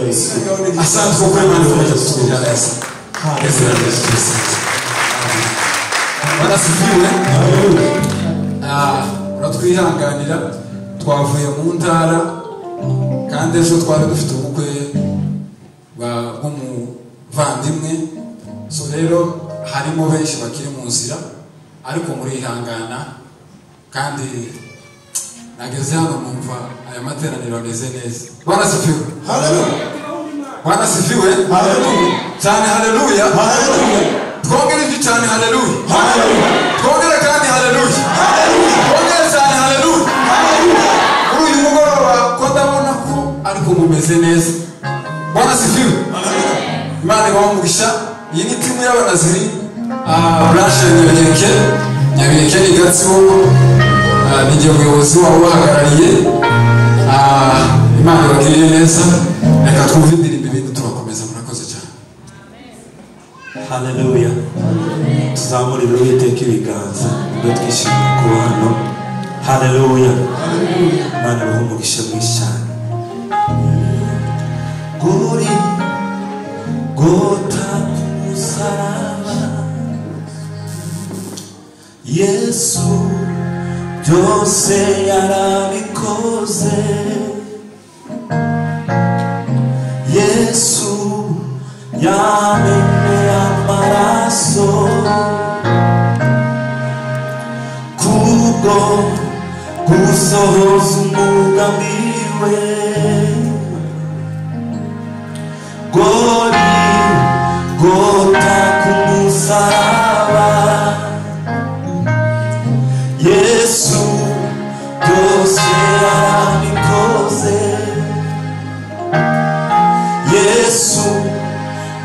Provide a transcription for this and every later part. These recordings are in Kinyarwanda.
Yesu. Asante kwa kweli Imana ikomeje kutugirira neza. Izina rya Yesu Kristo. Bwana asifiwe. Uratwihanganira twavuye mu ntara kandi ejo twari dufite ubukwe bw'umuvandimwe, so rero harimo benshi bakiri mu nzira ariko murihangana kandi nageze hano numva aya materaniro ameze neza. Bwana asifiwe. Haleluya. Bwana asifiwe. Haleluya. Cyane haleluya. Haleluya. Twongere ijwi cyane haleluya. Haleluya. Twongere kandi haleluya. Haleluya. Twongere cyane haleluya. Haleluya. Kuri uyu mugoroba ko ndabona ko ariko mumeze neza. Bwana asifiwe. Haleluya. Imana ibahe umugisha. Iyi ni timu y'abanaziri branche ya Nyabiheke. Nyabiheke ni Gatsibo. Ni jye muyobozi wabo ubahagarariye. Imana ibagirire neza. Reka twumve indirimbo ibindi turakomeza. Murakoze cyane. Haleluya. Tuzamurire Uwiteka ibiganza ngo twishimire kuba hano. Haleluya. Imana ibahe umugisha mwinshi cyane. Gori gota ku musaraba Yesu byose yarabikoze. Yesu yamenye amaraso kubwo gusohoza umugambi we. Gori gota ku musaraba Yesu byose yarabikoze. Yesu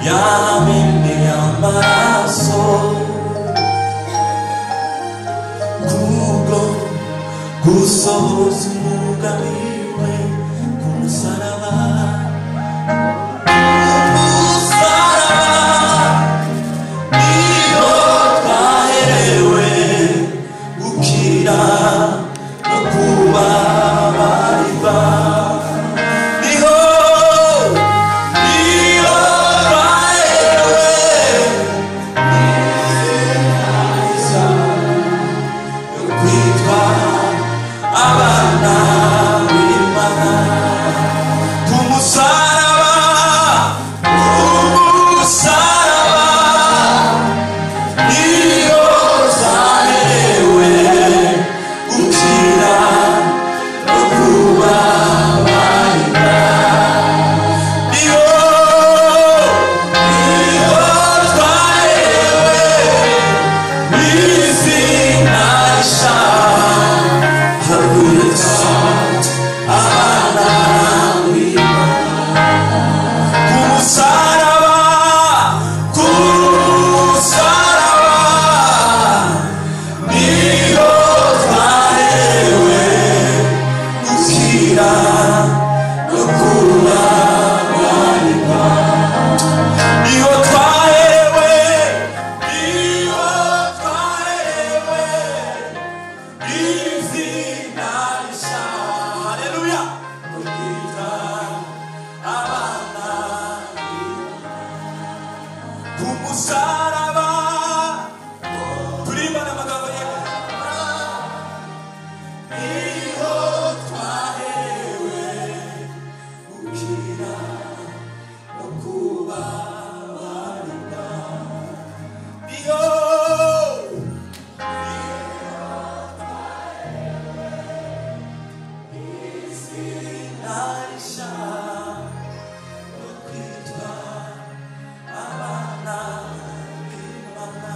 yamenye amaraso kubwo gusohoza umugambi we ku musaraba. Umusaraba niho twaherewe gukira no kubabarirwa. Niho twaherewe yo kwitwa abana b'Imana. Ku musaraba, umusaraba niho twaherewe gukira no kubabarirwa. Niho twaherewe izina rishya. Haleluya. Abana b'Imana. Ku musaraba, ku musaraba niho twaherewe gukira no kubabarirwa. Niho twaherewe, niho twaherewe izina rishya. Haleluya. Kwitwa abana ku musaraba. Turimbana amagambo yewe. Niho twaherewe gukira no kubabarirwa. Niho izina rishya no kwitwa abana b'Imana.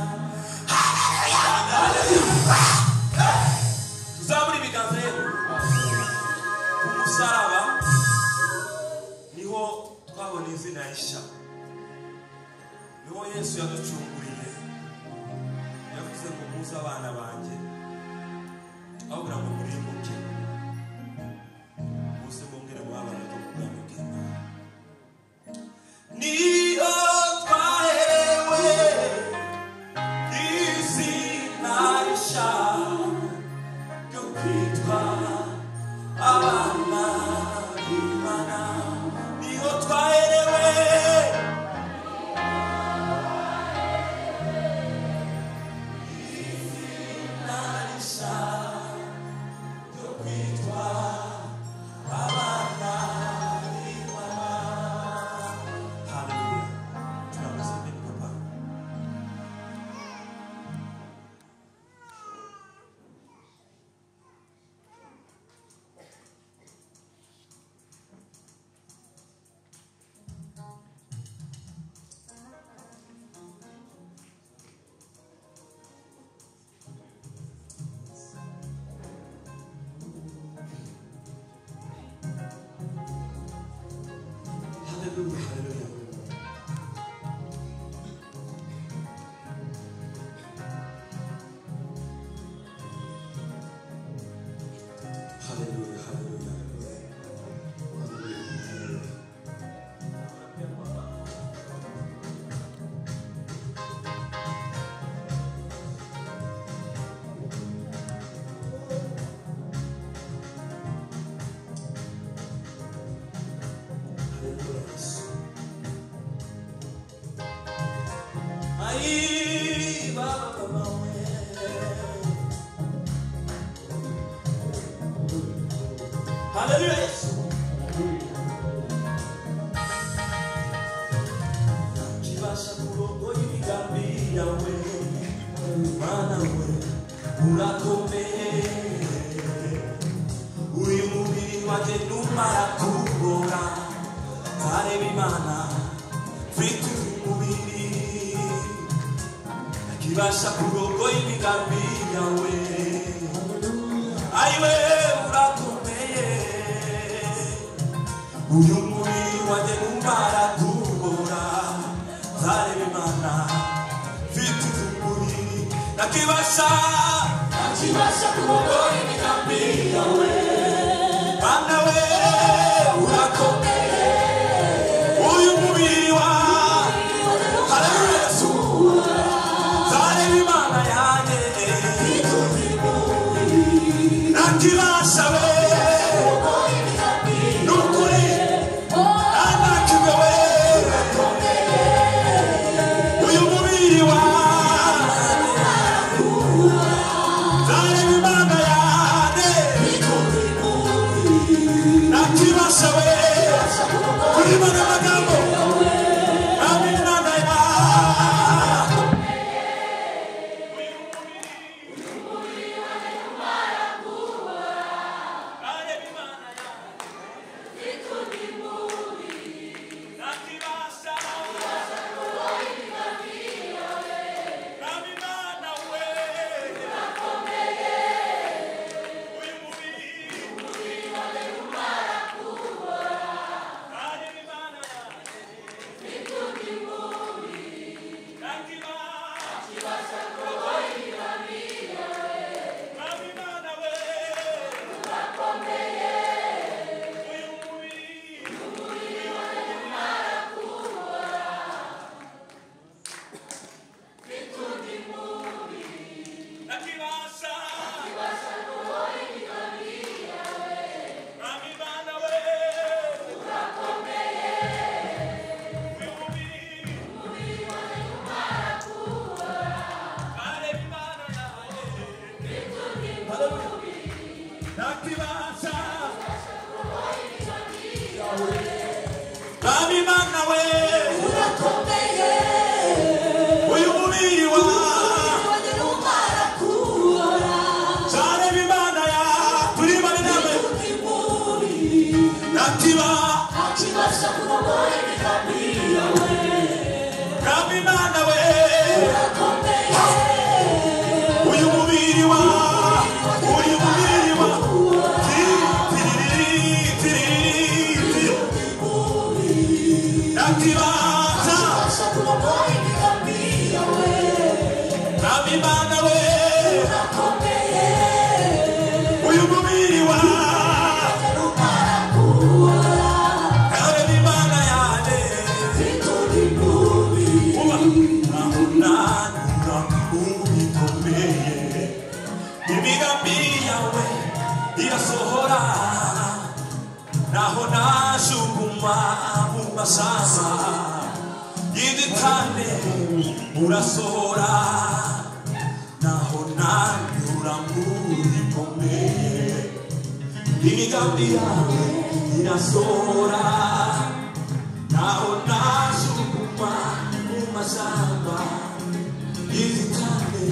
Tuzamure ibiganza yewe. Ku musaraba niho twabona izina rishya. Niho Yesu yaducunguriye. Yavuze ngo muze abana banjye, ababwira ngo murimbuke muze mwongere muhabana ryo mu bwami bw'Imana. Niho twaherewe izina rishya ryo kwitwa abana b'Imana. Niho twaherewe Haleluya, haleluya. Haleluya, haleluya. Haleluya. Haleluya, Yesu. Ai, baba, mama. Haleluya, Yesu. Nakibasha kurogoya imigambi yawe, Mana we urakomeye. Uyu mubiri wanjye numara kubora, nzareba Imana mfite uyu mubiri. Nakibasha kurogoya imigambi yawe, ayiwe urakomeye. Uyu mubiri wanjye numara kubora, nzareba Imana mfite uyu mubiri. Nakibasha, nakibasha kurogoya imigambi yawe, Mana we urakomeye. Uyu mubiri wanjye, haleluya Yesu, nzareba Imana yanjye. Nakibasha we, nukuri ntanakimwe we. Uyu mubiri wanjye, nzareba Imana yanjye. Nakibasha we, kuri mana magambo, Mwami Imana yanjye. Mwami Imana we, uyu mubiri wanjye, nzareba Imana ya turibane nawe. Nakiba, Mwami Imana we, uyu mubiri wa, uyu mubiri wa, tiri tiri tiri. Nakibasha, Mwami Imana we, uyu mubiri wa, nzareba Imana yanjye. Uba nahunanura ubikomeye, imigambi yawe irasohora. Naho najuguma mu mashyamba y'inzitane urasohora. Naho nanyura mu bikomeye, imigambi yawe irasohora. Naho najuguma mu mashyamba y'inzitane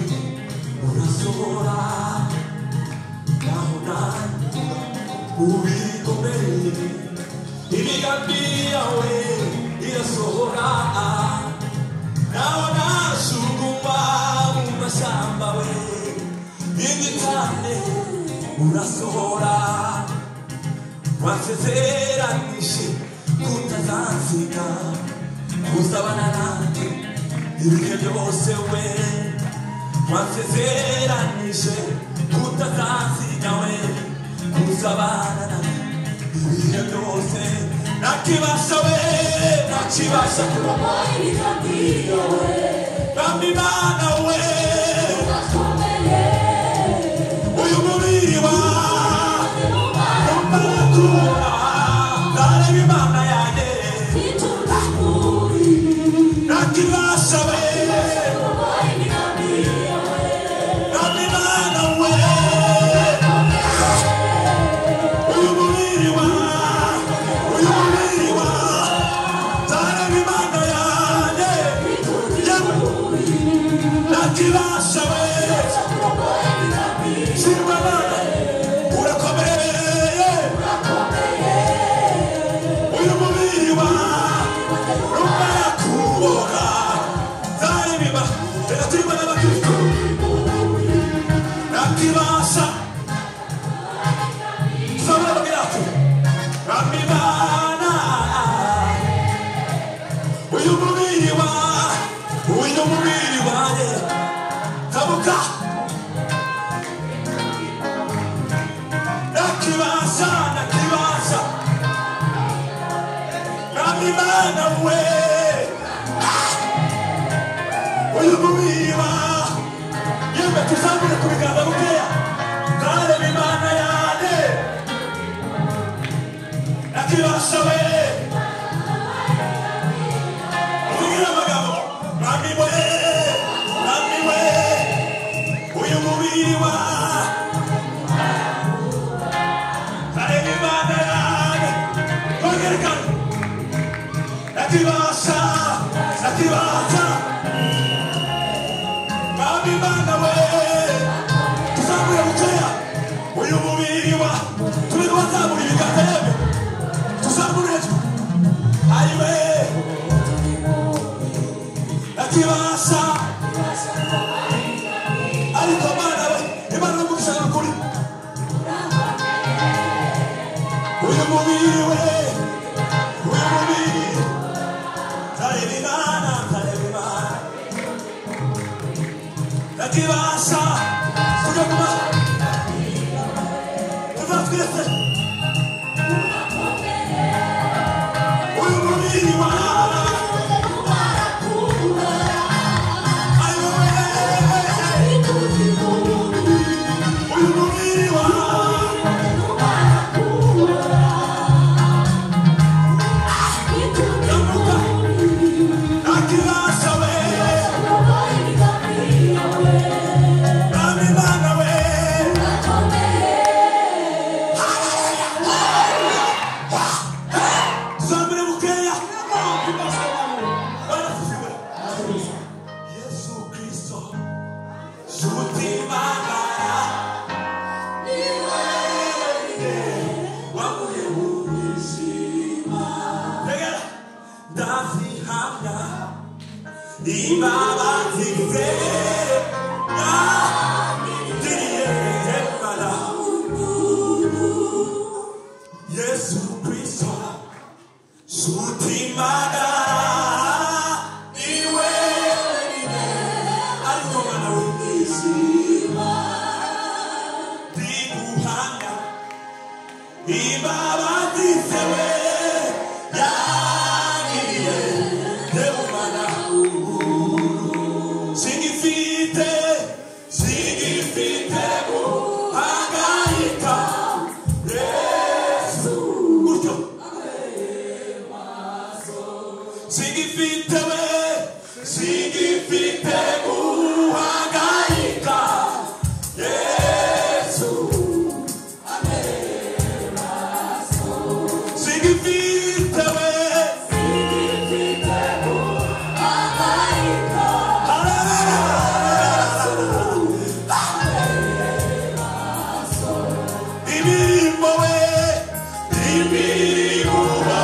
urasohora. Naho nanyura mu bikomeye, imigambi yawe irasohora. Naho najuguma mu mashyamba we y'inzitane urasohora. Wasezeranije Kutazansiga Kuzabana nanjye Ibihe byose we Wansezeranije Kutazansiga we Kuzabana nanjye Ibihe byose Nakibasha we Nakibasha Kurogoya imigambi yawe Mwami Mana we Urakomeye Uyu mubiri wawe Numara kubona Ndareba Imana yanjye Ntituzikuri Nakibasha we Kurogoya imigambi yawe Mwami Mana we Uyu mubiri wawe Uyu mubiri wawe Ndareba Imana yanjye Ntituzikuri Nakibasha we Kurogoya imigambi Shirwa Mana Urakomeye Urakomeye Uyu mubiri wawe Numara kubona Ndareba Imana Reka turibane abakristo Nakibasha Tuzabura amaboko yacu Mwami Mana Uyu mubiri wawe Uyu mubiri wawe Tabuka Nakibasha Nakibasha Mwami Mana we Uyu mubiri wawe Yemwe tuzamure ku biganza bukeya Ndareba Imana yanjye Nakibasha we Uvugira amagambo Mwami we Mwami we Uyu mubiri wawe Ndareba Imana yanjye Twongere kandi Nakibasha Nakibasha Mwami Mana we Tuzamure bukeya Uyu mubiri wa Tube twazamura ibiganza yemwe Tuzamure hejuru Ayiwe Nakibasha Ariko Mana we Imana n'umugisha n'ukuri Uyu mubiri we Uyu mubiri Ndareba Imana Ndareba Imana Nakibasha Tujya kuma Tuva twese Uyu mubiri wawe Ayiwe Uyu mubiri wawe Nakibasha we Mwami Mana we Tuzamure bukeya Barasiwe Yesu Kristo Nshuti magara Wamuye mu mwijima Tegera Ndazihamya Imbabazi ze Yangiriye Mana Yesu Kristo Nshuti magara Niwe Ariko Mana w'umwijima Ndiguhamya Imbabazi zewe yangiriye Ndebumana ubuntu Singifite Singifite guhangayika Yesu Gutyo Singifite we Singifite guhangayika Yesu Singifite we Imirimo we Imirimo uhora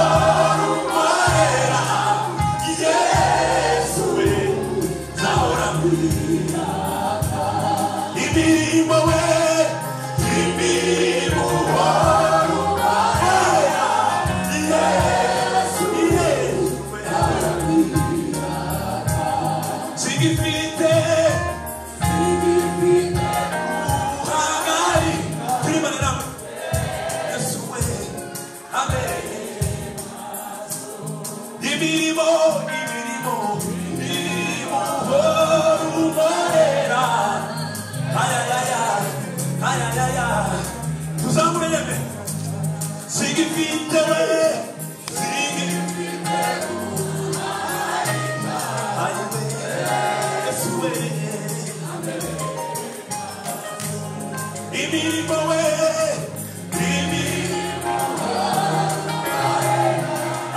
unkorera Yesu we nzahora Imirimo, imirimo, imirimo ukorera. Ayayaya, ayayaya. Tuzamure yeme. Sigifite we, sigifite. Ayewe, Yesu we. Imirimo we, imirimo.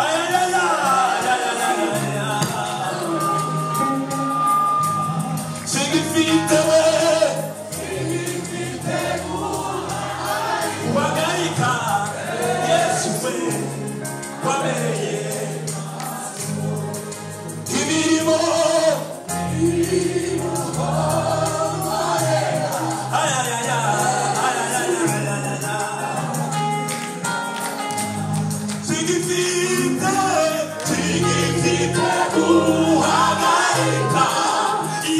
Ayayaya, ayayaya. Sigifite we, sigifite guhagarika. Yesu we, wabereye imirimo. Ayayaya, ayayaya. Sigifite, sigifite guhagarika.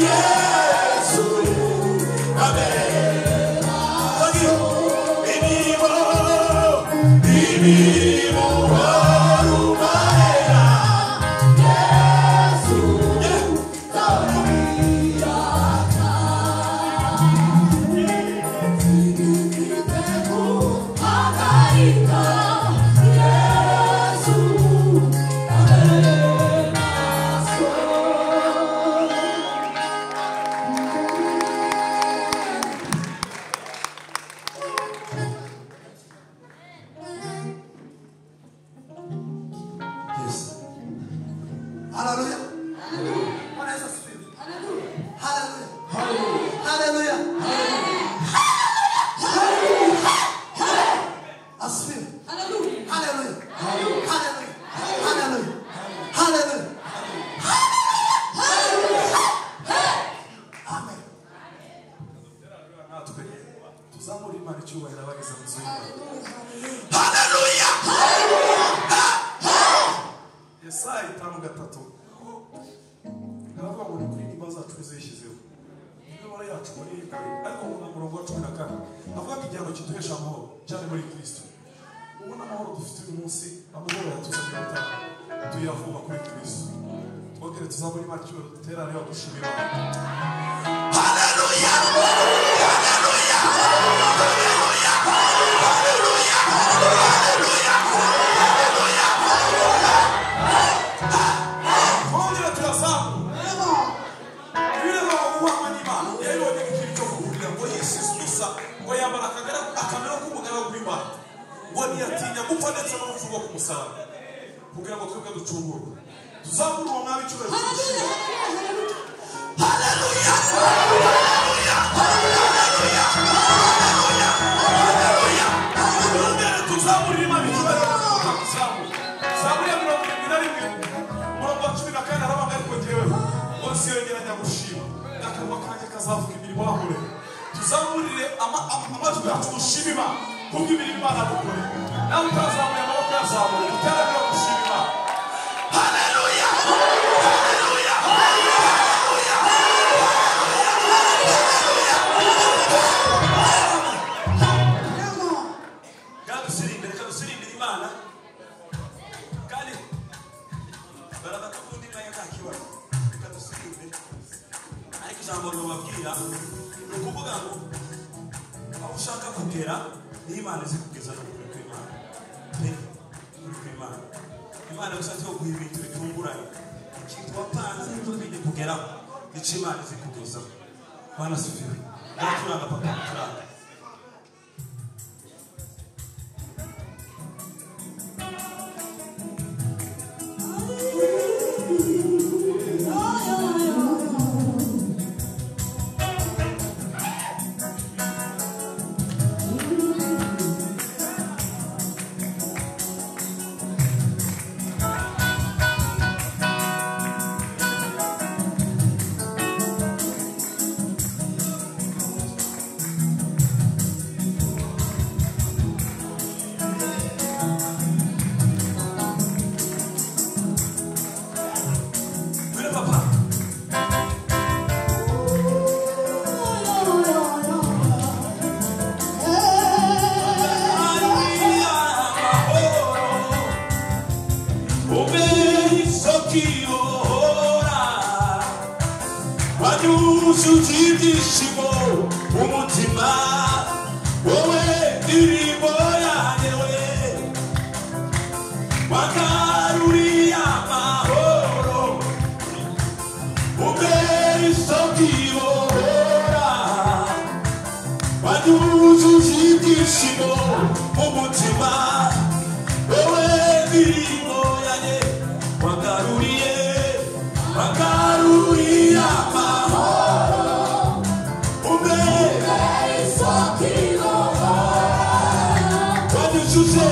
Yesu wabereye imirimo, imirimo ukorera. Yesu, Yeah. Yes. Haleluya. Bwana Yesu asifiwe. Haleluya. Haleluya. Asifiwe. Haleluya. Haleluya. Haleluya. Haleluya. Amen. Natwe tuzamure Imana icyubahiro abageze mu nzu y'Imana. Haleluya! Yesaya 5:3 aravuga ngo ni kuri nimba zacu zishyizeho imibabaro yacu muri kare, ariko mu murongo wa 14 avuga ko igihano kiduhesha amahoro cyane muri Kristo. Ubona amahoro dufite uyu munsi, amahoro yatuzaniye gutaha tuyavoma kuri Kristo. Twongere tuzamure Imana icyubahiro, duterane dushimira Imana. Haleluya! Haleluya! Haleluya! Haleluya! Haleluya! Haleluya! Twongere turazamura. Ibirego guhangwa n'Imana yabibonye nk'ikintu cyo guhurira, ngo yisize ubusa, ngo yambara akamero k'umugaragu w'Imana, ngo ntiyatinya gupfa ndetse n'urupfu rwo ku musaraba kugira ngo twebwe ducungurwe. Tuzamure uwo mwami icyubahiro tumushimire. Haleluya! Haleluya! Haleluya! Haleluya! Haleluya! Twongere tuzamurire Imana icyubahiro. Tuzamure. Zaburi ya 71 umurongo wa 14 aravuga, ariko jyeweho ngo nsiyongeranya gushima, n'akanwa kanjye kazavuga imirimo wankoreye. Tuzamurire amajwi yacu dushima Imana kubw'imirimo Imana yadukoreye. Nawe utazamuye amaboko yazamure, duteranire gushima Imana. Haleluya! Haleluya! Haleluya! Kandi dusirimbire, reka dusirimbire Imana. Kandi barabakunda imyanya nta kibazo, reka dusirimbire. Ariko ijambo ribabwira ni ukuvuga ngo aho ushaka kugera niho Imana izi kugeza, ni ukuri kw'Imana. Pe, ukuri kw'Imana. Imana gusa cyo guha ibintu bitunguranye, ikintu wapanze ntuzige kugeraho, nicyo Imana izi kugezaho. Bwana asifiwe. Turanga papa, turanga. Hallelujah. isoko ibohora wanyujuje ibyishimo umutima wowe ndirimbo yanjye we wagaruriye amahoro umbera isoko ibohora wanyujuje ibyishimo umutima wowe ndirimbo yanjye wagaruriye wagaruriye amahoro umbera isoko ibohora wanyujuje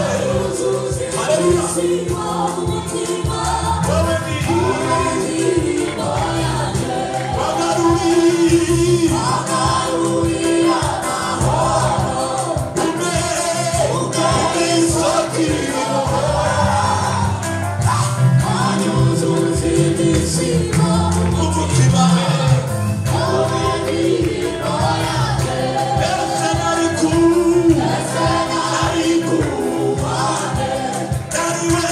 ibyishimo umutima wowe ndirimbo indirimbo yanjye wagaruriye wagaruriye amahoro umbera isoko ibohora wanyujuje ibyishimo umutima wowe indirimbo yanjye ese nari ku ese nari ku nari we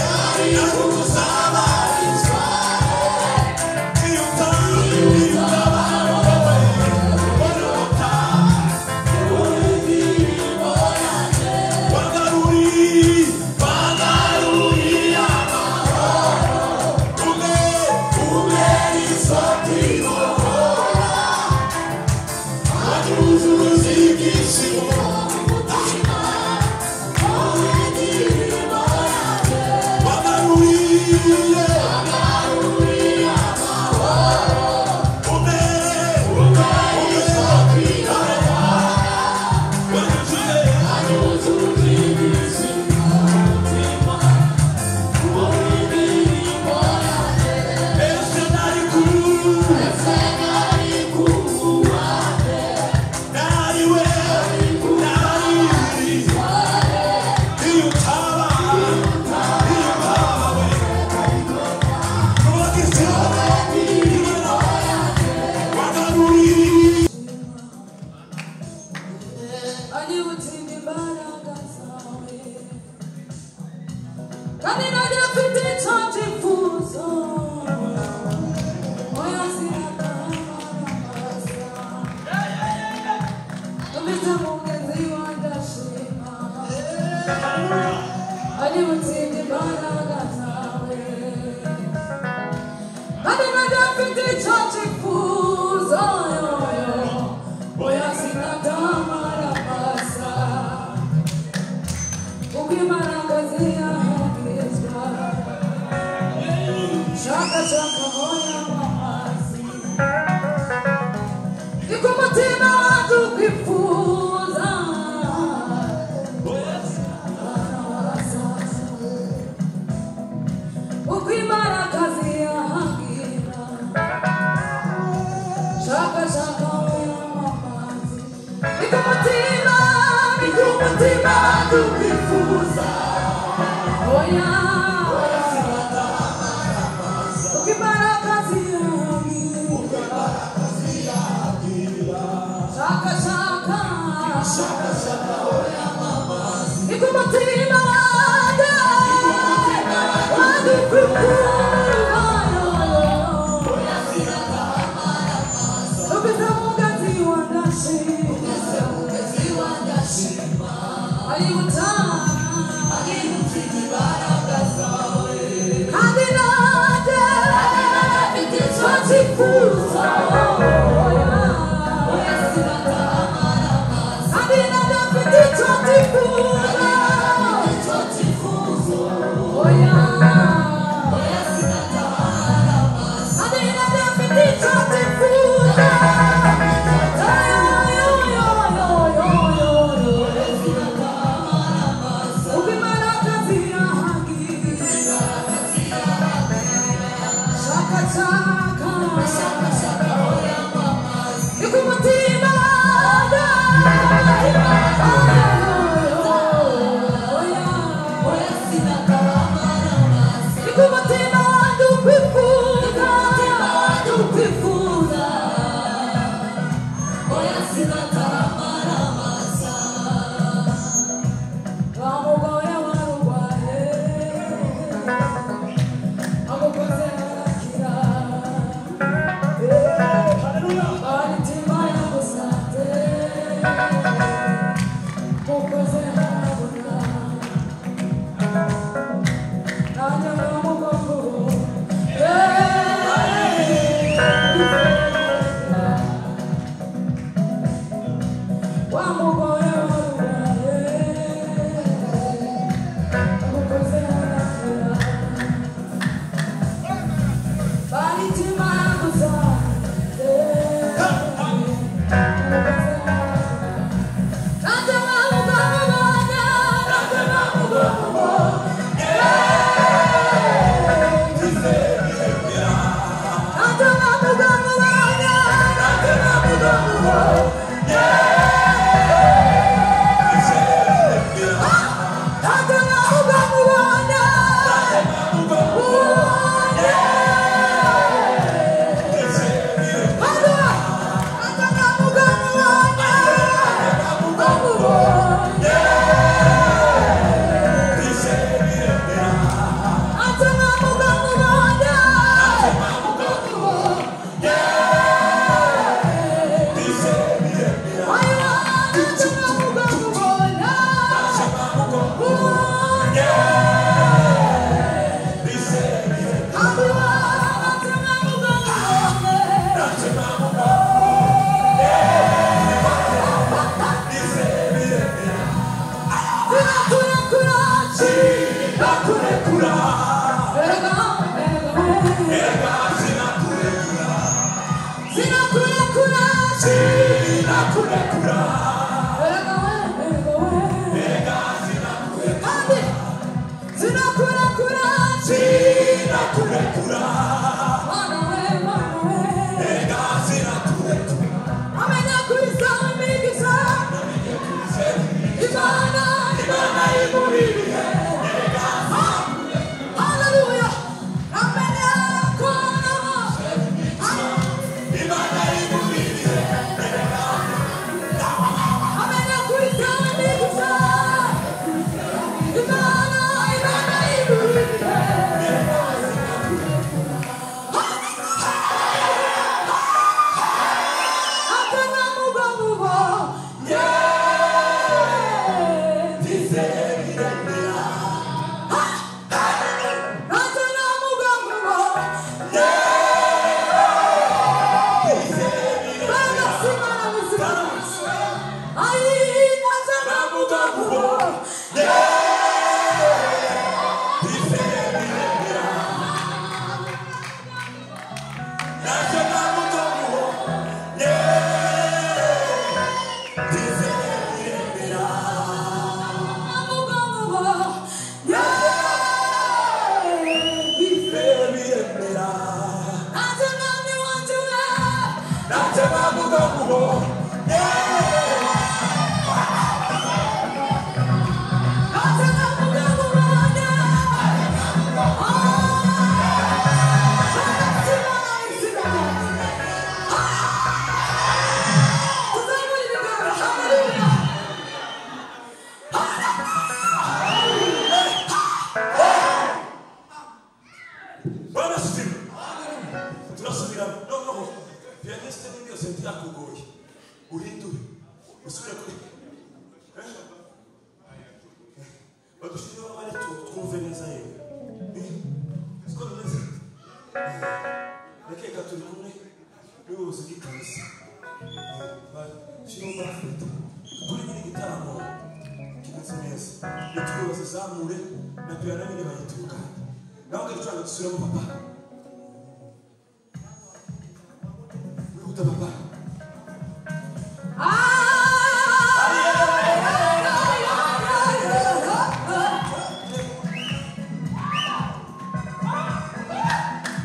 nari kuzaba iyo utaba wowe warota wagaruriye wagaruriye amahoro umwe umwe isoko ibohora wanyuzuza ibyishimo wagaruriye umwe umwe wanyuzuye ese nari ku nari we nari iyo utaba we wagaruriye anyibutsinda imbaraga zawe kandi nanjye mfite icyo cyifuzo oya sinatabaza numvise mugenzi wanjye ashima anyibutsinda imbaraga zawe kandi nanjye mfite icyo cyifuzo oya sinatabaza kuko imbaraga zirahagizwa shaka shaka hoya amazi ni ku mutima wanjye ukwifuza uko imbaraga ziyahagira shaka shaka hoya amazi ni ku mutima ni ku mutima wanjye ukwifuza oya uko imbaraga ziyahagira shaka shaka shaka shaka oya mamazi ni ku mutima wanjye wanjye ukwifuza Ufite mugenzi wanjye ashima kandi nanjye mfite icyo cyifuzo kandi nanjye mfite icyo cyifuzo oya kandi nanjye mfite icyo cyifuzo uko imbaraga zirahagira shaka shaka ni ku mutima wanjye ni ku mutima wanjye ukwifuza ukwifuza wa mugore warurwaye amukoze Sinakurekura. Erega sinakurekura. Sinakurekura. Sinakurekura. Erega sinakurekura. Amenya kwisa imigisha. Imana, Imana imuriye. Erega haleluya. Amenya kona. Imana imuriye. Erega Amenya kwisa imigisha. Imana, Imana imuriye. Atana mugamugo. Ndizera. Atana mugamugo. Bana simana muzima. Ai, atana mugamugo. Mugamugo. Atana miwanjula. Atana mugamugo. Turasubiramo noneho piyaniste n'indi yose ntirakugoye uhindure usubire kuri badushyireho abari twumve neza yewe siko bimeze. Ndakeka turi kumwe n'ubuyobozi bw'ikanisa bashyiraho bafite kuri nyiri igitaramo kimeze neza nitwe bazizamure na piyano nyine bayitunganye nawe ngacuranga dusubiremo papa wihuta papa.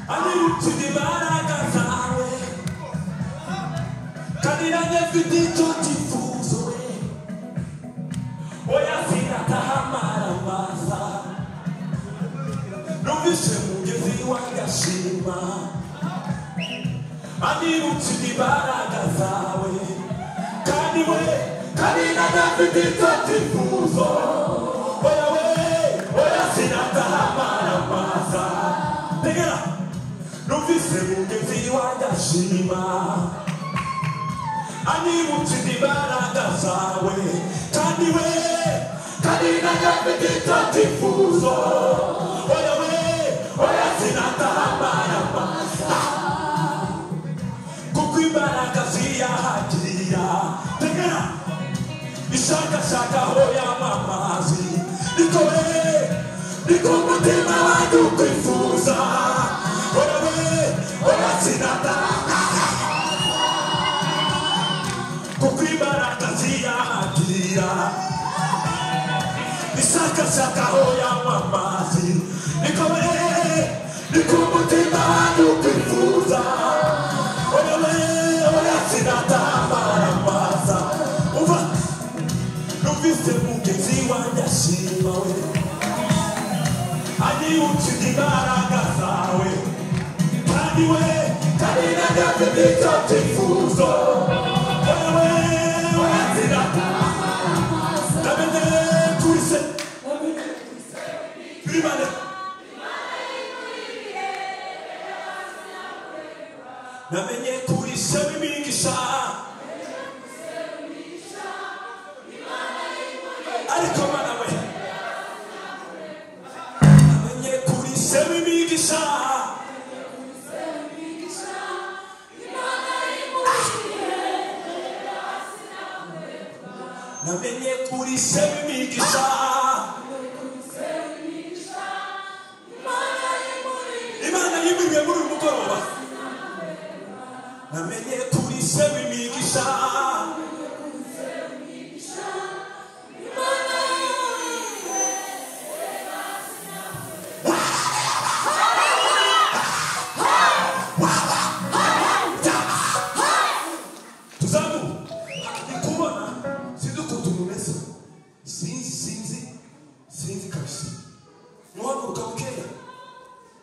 Anyibukije imbaraga zawe kandi nanjye mfite icyo cyifuzo we oya sinatahamara masa numvise mugezi wanjye ashima anyibukije imbaraga zawe kandi we kandi nanjye mfite icyo cyifuzo oya we oya sinatahamara masa tegera numvise mugezi wanjye ashima anyibukije imbaraga zawe kandi we kandi nanjye mfite icyo cyifuzo oya we oya sinatahamara masa kuko imbaraga ziyahagira tegera ishakashaka aho yamamazi niko we niko umutima wanjye ukwifuza oya we oya sinataha kuko imbaraga ziyahagira ishakashaka aho yamamazi niko we niko umutima wanjye ukwifuza oya we oya sinatahamara masa umva numvise mugezi wanjye ashima we anyibukije imbaraga zawe kandi we kandi nanjye mfite icyo cyifuzo oya we oya sinatahamara namenye kuri se Primane namenye kuri se w'imigisha ariko mana we namenye kuri se w'imigisha namenye kuri se w'imigisha Imana yimuriye muri uyu mugoroba. Namenye kuri se w'imigisha. Tuzamu ndikubona sinzi ukuntu mumeze, sinzi kabisa. Muhaguruka bukeya,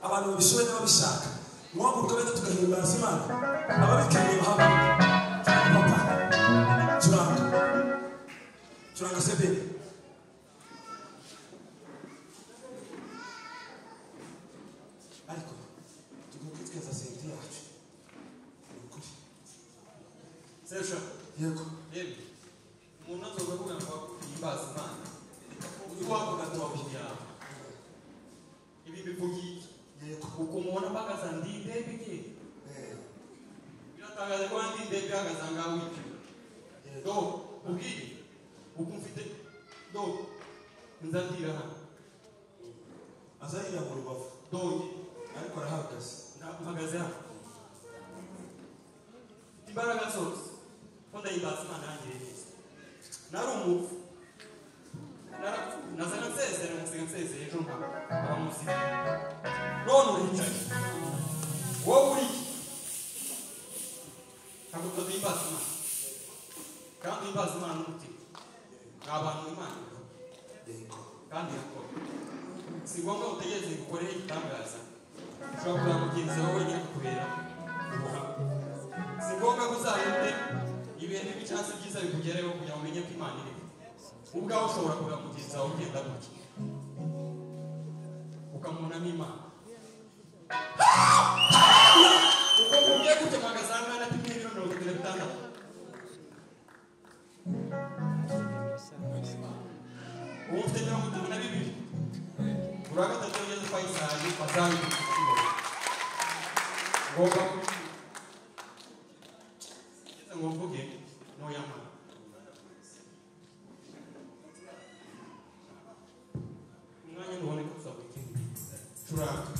abantu babishoboye n'ababishaka, muhaguruka benda tugahimbaza Imana. Ababikeneye bahaguruka. Papa turanga sebene. Ariko tugomba kwitwaza sente yacu ni ukuri. Serge, yego. Yemwe umuntu azoga avuga ngo himbaza Imana uwavuga tuwabuhiya ibi bivuga iki? Yego. Uko mubona mpagaze ndi ndebye, biratangaje ko ndi ndebye hagaze ngaho wipima. Do ubwiye uko mfite do nzandira hano azahira mu rubavu do ariko arahagaze. Mpagaze hano imbaraga zose ko ndahimbaza Imana yangiriye neza. Nari umupfu, nazaga nsezera musiga nsezeye ejo nkaba aba muzima, none uricaye wowe uri iki? Ntabwo duhimbaza Imana, kandi duhimbaza Imana n'umutima. Ni abantu Imana ivuga kandi irakora. Si ngombwa utegereze ngo ukorere igitangaza, ushobora kureba mugenzi wawe wenyine akakubera ubuhamya. Si ngombwa ko uzahite ibihe bibi cyangwa se byiza bikugereho kugira ngo umenye ko Imana iriho. Ubwawe ushobora kureba mugenzi wawe ugenda gutya ukamubonamo Imana. Uko ugiye gutya mpagaze aha ngaha napimye ibiro 36. Ubu mfite 32. Buri wa gatatu iyo ugeze Fayisali bazabikubwira. Ngomba kugeza ngo mvuge ntoyamara. Umwanya ntuboneka gusa buri kimwe. Curanga.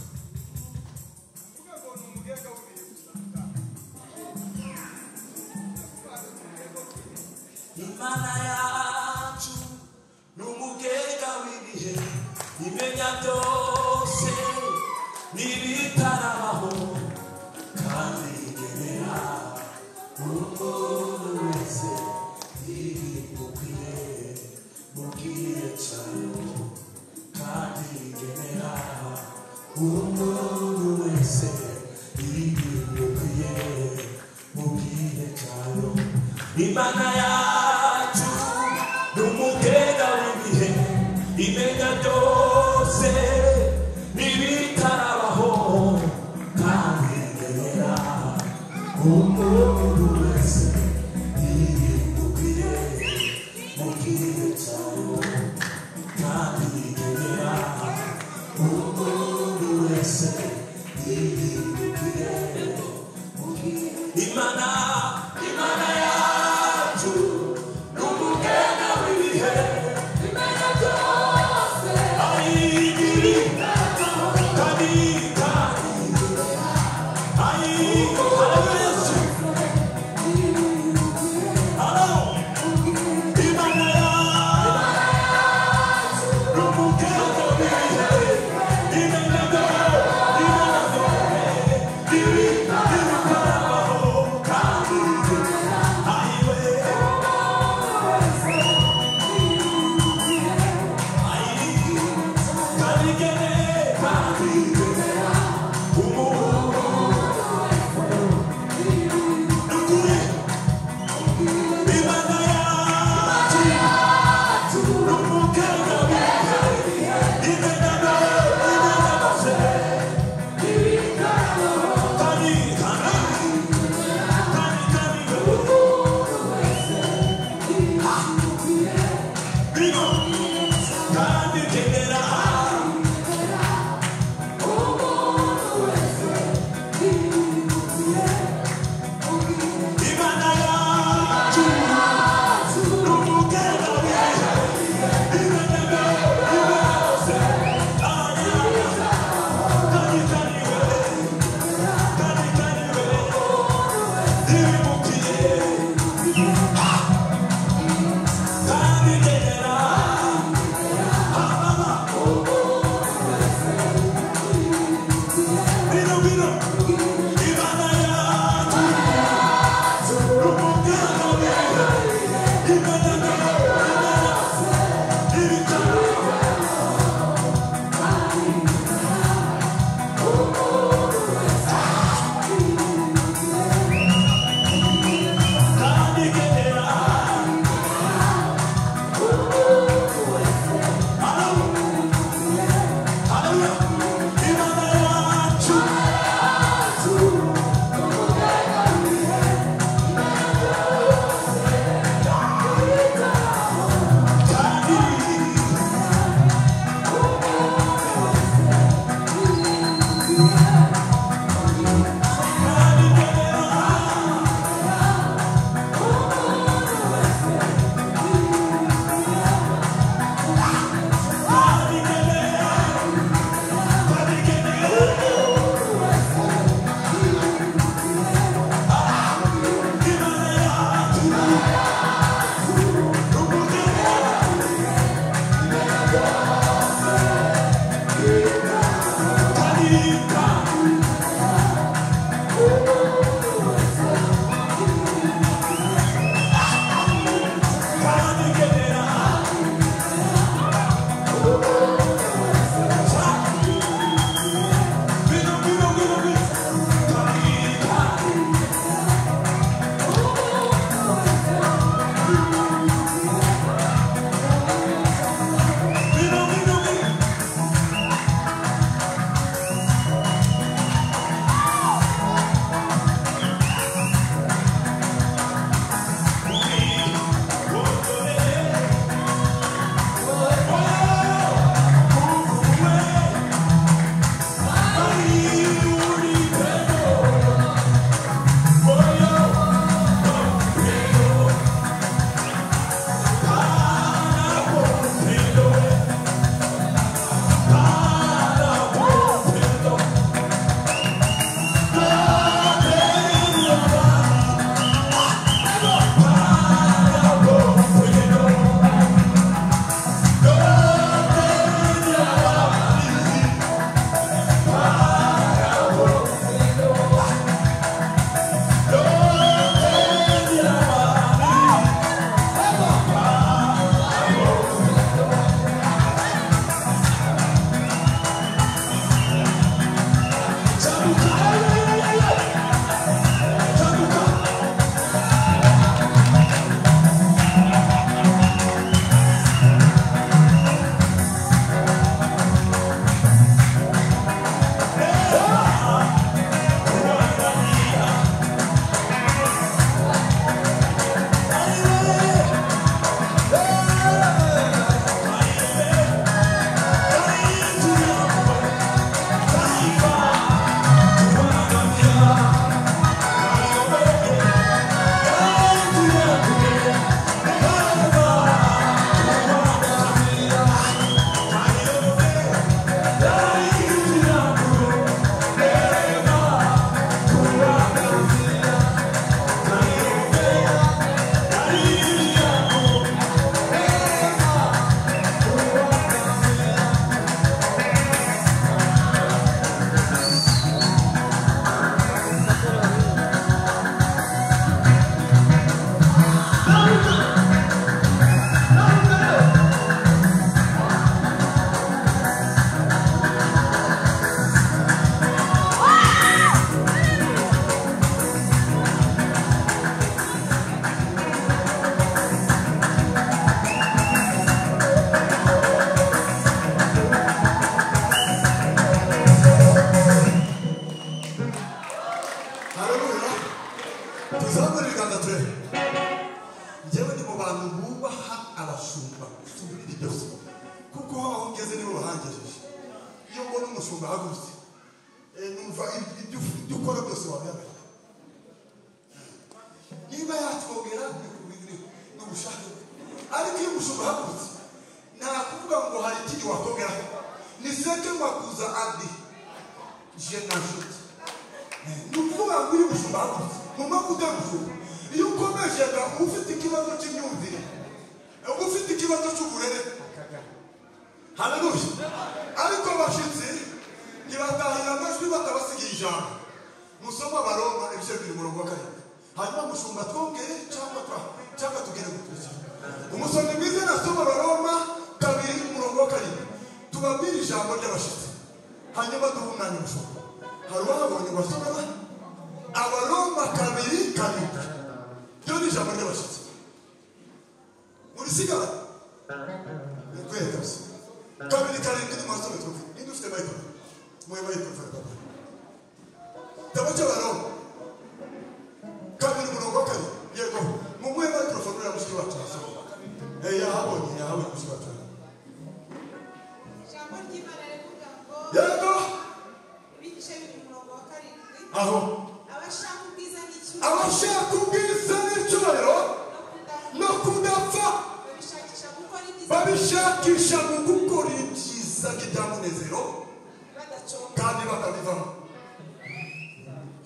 Imana yacu ni umugega w'ibihe, imenya byose n'ibitarabaho, kandi igenera umuntu wese ibimukwiye mu gihe cyayo, kandi igenera umuntu wese ibimukwiye mu gihe cyayo. Imana yacu ni umugega w'ibihe, imenya byose n'ibitarabaho, kandi igenera umuntu wese ibimukwiye mu gihe cyayo, kandi igenera umuntu wese ibimukwiye mu gihe. Imana yacu ni umugega w'ibihe, Imenya byose ayigiri kandi ayi Yesu. Halo, Imana yacu ni umugega w'ibihe, imenya byose n'ibitarabaho, kandi ayiwe ayi kandi igenera umuntu. Haleluya. Tuzamure ibiganza turebe. Njyewe ndi mu bantu bubaha abashumba gusumba ibindi byose, kuko aho ngeze nibo bahangejeje. Iyo mbona umushumba ahagurutse, numva ibyo ukora byose wabihagarika. Niba yatwongera ni ubushake bwe, ariko iyo umushumba ahagurutse nta kuvuga ngo hari ikindi wakongeraho. Ni seke makuza adi je n'ajoute. Ni ukuvuga ngo iyo umushumba ahagurutse mu mpamvu utari umushumba, iyo ukomeje uba ufite ikibazo cy'imyumvire, uba ufite ikibazo cy'uburere. Haleluya. Ariko abashyitsi ntibatahira amajwi batabasigiye ijambo. Musoma Abaroma ibice 2 umurongo wa 7. Hanyuma mushumba twongere cyangwa tugere gukurikira. Umusomyi mwiza nasoma Abaroma 2 umurongo wa 7. Tubabwire ijambo ry'abashyitsi. Hanyuma duhe umwanya umushumba. Hari uwahabonye ngo asome Abaroma 2:7. Ryo ni ijambo ry'abashyitsi. Murisigara? Ni kweli kabisa. 2:7 ni mwasome twumve. Ninde ufite microphone? Mwe microphone papa. Igitabo cy'Abaroma 2 umurongo wa 2. Yego, mumuhe microphone uriya mushiki wacu asome. Yahabonye mushiki wacu. Ijambo ry'Imana rivuga ngo yego ibice 2 umurongo wa 7. Aho abashaka ubwiza n'icyubahiro, abashaka ubwiza n'icyubahiro no kudapfa babishakisha mu gukora ibyiza by'ibyamunezero kandi batabivamo.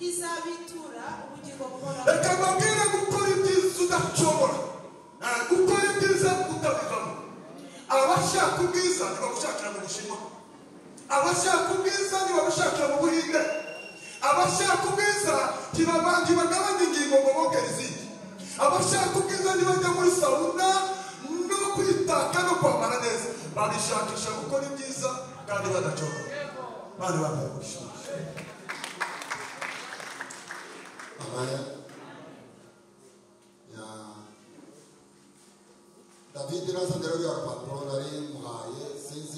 Izabitura ubugingo buhoraho. Reka mbabwire, gukora ibyiza udashobora, gukora ibyiza utabivamo. Abashaka ubwiza ntibabushakira mu Bushinwa, abashaka ubwiza ntibabushakira mu Buhinde, abashaka ubwiza ntibagabanya ingingo ngo bongere izindi, abashaka ubwiza ntibajya muri sauna no kwitaka no kwambara neza, babishakisha gukora ibyiza kandi badacogora. Bari bambaye ubushinwa. Amen. David nazanye ruriya rupapuro nari muhaye, sinzi.